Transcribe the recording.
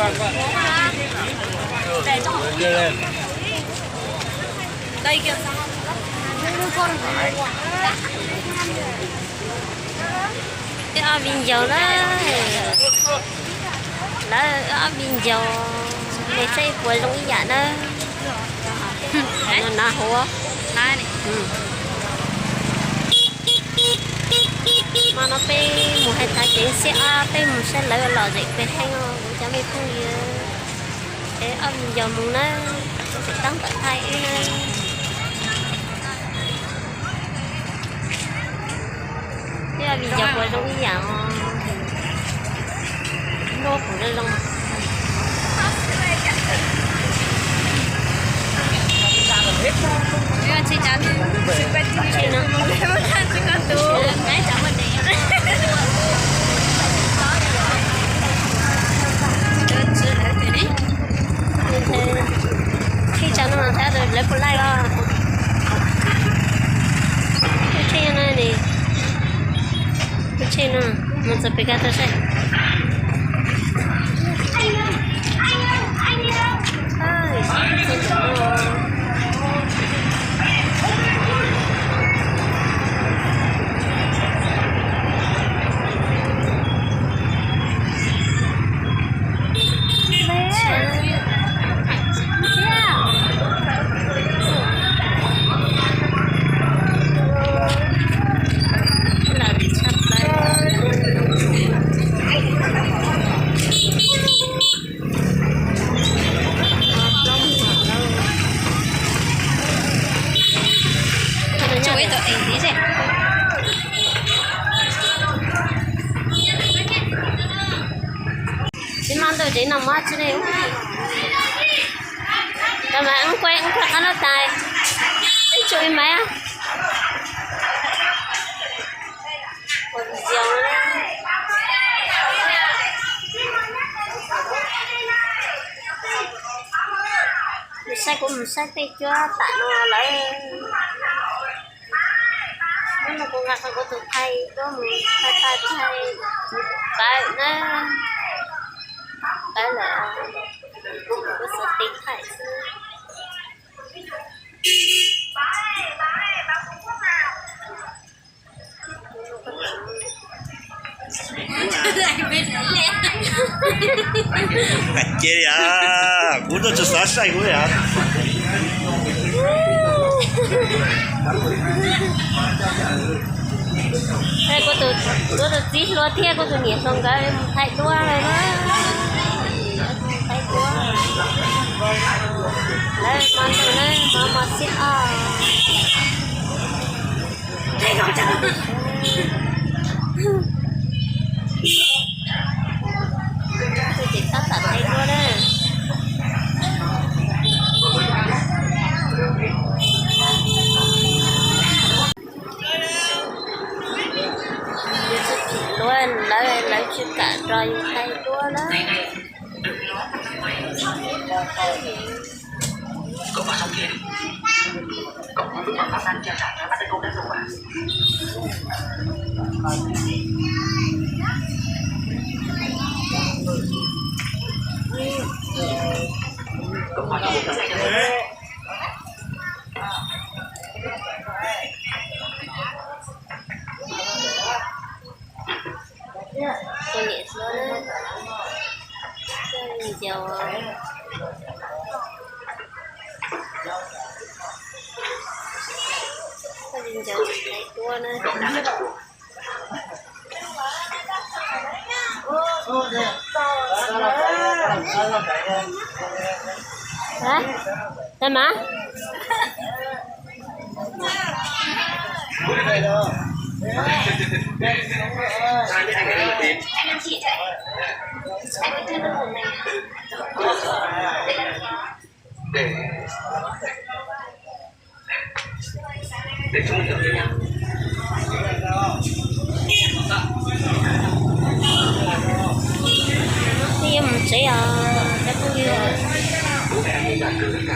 Wb ob viv ncaus na, lawv wb ob viv ncaus, nws saib puas zoo ib yam na. No na hauv. Hmo no peb mus hais tag kev xiab ob, peb mus saib lawv lom zem pes heev os kuv cov me phooj ywg. Es ob viv ncaus mus na, tsis tau tawm thaij wb na. Wb ob viv ncaus puas zoo ib yam os. Muab kuv zoo zoo. Tsheb tsav no mas thab lawv puas laij os. Tsheb no, tsheb no, mus txog pem koj tau saib. Tsis mas ntawm tsev no mas tsis ne. Tau mas wb kuaj wb kuaj qab lab tais. Ib tsuj ib maiv. Mus saib kuv mus saib tej cuab tam no lawm. Hnub no kuv nqa qhov kuv tus thaij duab mus thaij thaij thaij pawv na. Pawv lawm, kuv xuas tes thaij xwb. Ces li as, kuv tuaj tsis xav saib kuv li as. Kuv tus txiv hluas thiab kuv tus niam hluas nkawd mus thaij duab lawm na. Thaij duab. Lawv hmo ntuj na, hmo hmo xiab ob. Tab tom thaij duab na. Yus tsis phim duab, lawv, lawv tsis kam nrog yus thaij duab na. Kuv niam hluas, viv ncaus, viv ncaus thaij duab na. Hab, tag mas. Twb yuav mus tsev os cov phooj ywg.